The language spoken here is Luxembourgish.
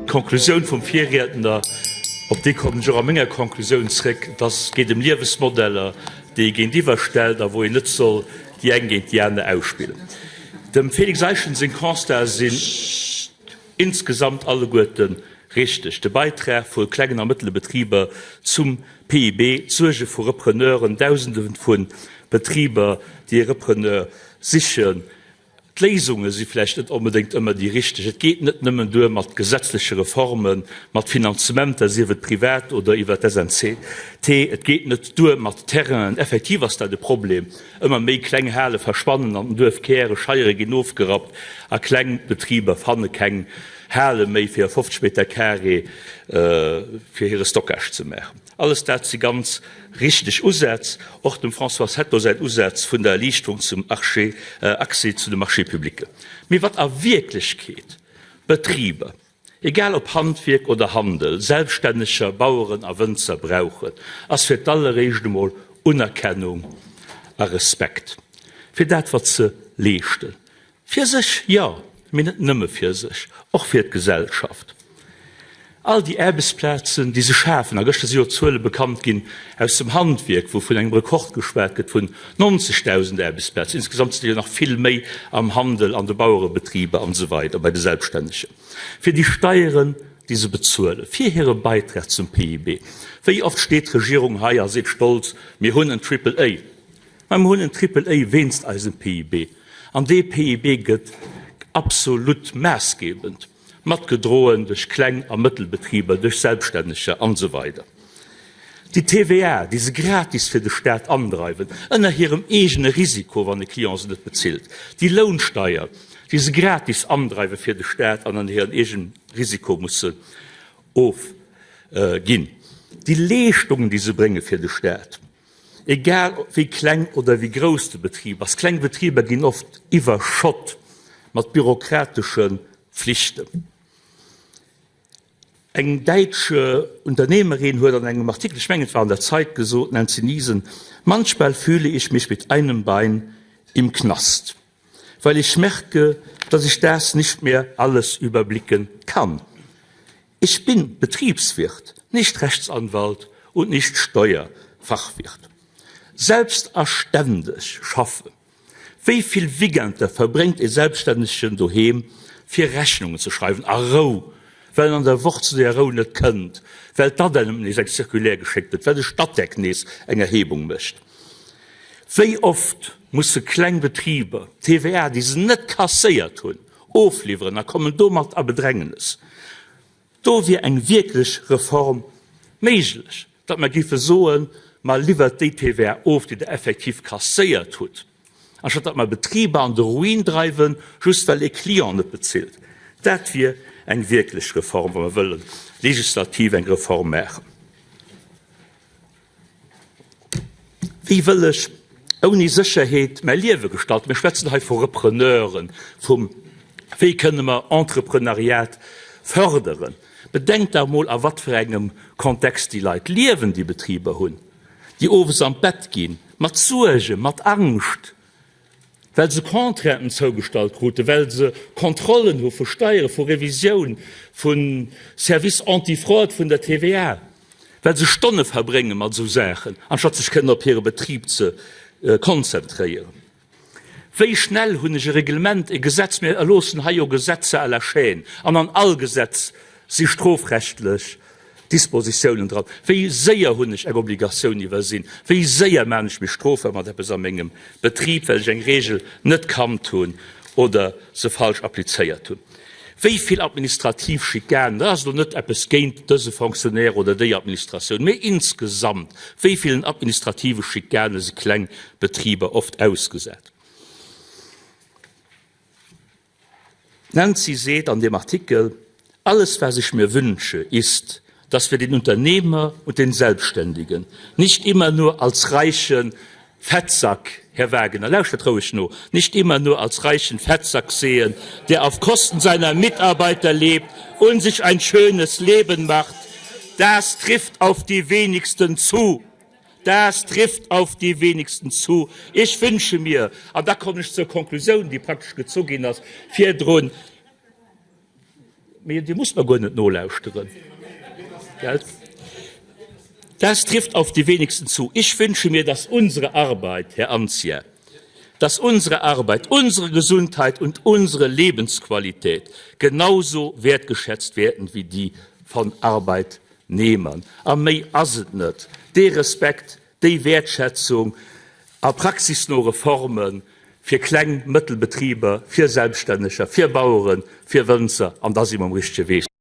D'Konklusioun vum Virriedner, op déi kommen ech och a menger Konklusioun zréck, dass et geet ëm Liewesmodeller, déi ee géintiwwer stellt a wou een net soll déi eng géint déi aner ausspillen. Dem Félix Eischen seng Constate sinn insgesamt alleguerte richteg. De Beitrag vu klengen a mëttele Betriber zum PIB, d'Suerge vu Repreneuren, Dausende vu Betriber, déi e Repreneur sichen, D'Léisunge si vläicht net onbedéngt ëmmer déi richteg. Et geet net nëmmen duer mat gesetzleche Reformen, mat Finanzementer, sief et privat oder iwwer d'SNCT. Et geet net duer mat Terrainen. Effektiv ass dat e Problem. Ëmmer méi kleng Hale verschwannen an den Duerfkäre, Scheiere ginn ofgerappt a kleng Betriber fanne keng Hale méi fir 50 Meter carré fir hire Stockage ze maachen. Alles dat si ganz richteg Usätz, och dem Françoise Hetto säin Usaz vun der Erliichterung zum Accès zu de Marchés publics. Mee wat a Wierklechkeet Betriber, egal ob Handwierk oder Handel, Selbststänneger, Baueren a Wënzer brauchen, ass fir d'alleréischt emol Unerkennung a Respekt fir dat, wat se leeschten. Fir sech, jo, mee net nëmme fir sech, och fir d'Gesellschaft. All déi Aarbechtsplazen, déi se schafen, a gëschter si jo Zuele bekannt ginn aus dem Handwierk, wou vun engem Rekord geschwat gëtt vun 90.000 Aarbechtsplazen, insgesamt sinn et jo nach vill méi am Handel, an de Bauerebetriber an esou weider, bei de Selbststännegen, fir déi Steieren, déi se bezuelen, fir hire Beitrag zum PIB. Wéi oft steet d'Regierung hei a seet stolz, Mir hunn en Triple A. Mä mer hunn en Triple A wéinst eisem PIB. An dee PIB gëtt absolut maassgebend matgedroen duerch Kleng a Mëttelbetriber, duerch Selbststänneger an esou weider. Déi TVA, déi se gratis fir de Staat andreiwen, ënner hirem eegene Risiko, wann e Client se net bezilt, déi Lounsteier, déi se gratis andreiwe fir de Staat an ënner hirem eegene Risiko musse ofginn, déi Leeschtungen, déi se brénge fir de Staat, Egal wéi kleng oder wéi grouss de Betrib ass, kleng Betriber ginn oft iwwerschott mat bürokratesche Pflichten. Eng däitsch Unternehmerin huet an engem Artikel, ech mengen et war an der Zeit, gesot, Nancy Niesen, Manchmal fühle ich mich mit einem Bein im Knast, weil ich merke, dass ich das nicht mehr alles überblicken kann. Ich bin Betriebswirt, nicht Rechtsanwalt und nicht Steuerfachwirt. Selbst a ständeg schaffen. Wéi vill Weekender verbréngt e Selbststännegen doheem fir Rechnungen ze schreiwen a Rou, well en an der Woch zu där Rou net kënnt, well d'ADEM em nees eng Circulaire geschéckt huet, well de Statec nees eng Erhebung mécht? Wéi oft musse kleng Betriber d'TVA, déi se net kasséiert hunn, ofliwweren a kommen domat a Bedrängnes. Do wier eng wierklech Reform méiglech, datt mer géife soen, Ma liwwert déi TVA of, déi Der effektiv kasséiert hutt, anstatt datt mer Betriber an de Ruin dreiwen, just well ee Client net bezilt. Dat wier eng wierklech Reform, wa mer wëlle legislativ eng Reform maachen. Wéi wëll ech ouni Sécherheet mäi Liewe gestalten? Mir schwätzen hei vu Repreneuren, vum wéi kënne mer Entreprenariat fërderen. Bedenkt dach mol, a wat fir engem Kontext déi Leit liewen, déi Betriber hunn, déi owes an d'Bett ginn, mat Suergen, mat Angscht, well se Contrainten zougestallt kruten, well se Kontrollen hu vu Steieren, vu Revisioun, vu Service anti-fraude vun der TVA, well se Stonne verbrénge mat esou Saachen, anstatt sech kënnen op hire Betrib ze konzentréieren. Wéi schnell hunn ech e Reglement, e Gesetz, mir erloossen hei jo Gesetzer à la chaîne, an an all Gesetz si strofrechtlech Dispositiounen dran. Wéi séier hunn ech eng Obligatioun iwwersinn? Wéi séier maachen ech mech strofbar mat eppes a mengem Betrib, well ech eng Regel net kannt hunn oder se falsch applizéiert hunn? Wéi vill administrativ Schikanen, dat ass elo net eppes géint dëse Fonctionnaire oder déi Administratioun, mee insgesamt, wéi villen administrative Schikane si kleng Betriber oft ausgesat? D'Nancy seet an deem Artikel, Alles, was ich mir wünsche, ist, dass wir den Unternehmer und den Selbstständigen nicht immer nur als reichen Fettsack, Här Wagener, lauschtert roueg no, nicht immer nur als reichen Fettsack sehen, der auf Kosten seiner Mitarbeiter lebt und sich ein schönes Leben macht. Das trifft auf die wenigsten zu. Das trifft auf die wenigsten zu. Ich wünsche mir, an da kommen ech zur Konklusioun, déi praktesch gezu ginn ass virdrun. Mee Dir musst mer guer net nolauschteren, gell? Das trifft auf die wenigsten zu. Ich wünsche mir, dass unsere Arbeit, Här Anzia, dass unsere Arbeit, unsere Gesundheit und unsere Lebensqualität genauso wertgeschätzt werden wie die von Arbeitnehmern. A méi ass et net. Dee Respekt, déi Wäertschätzung a praxisno Reforme fir kleng, mëttel Betriber, fir Selbststänneger, fir Baueren, fir Wënzer, an da si mer um richtege Wee.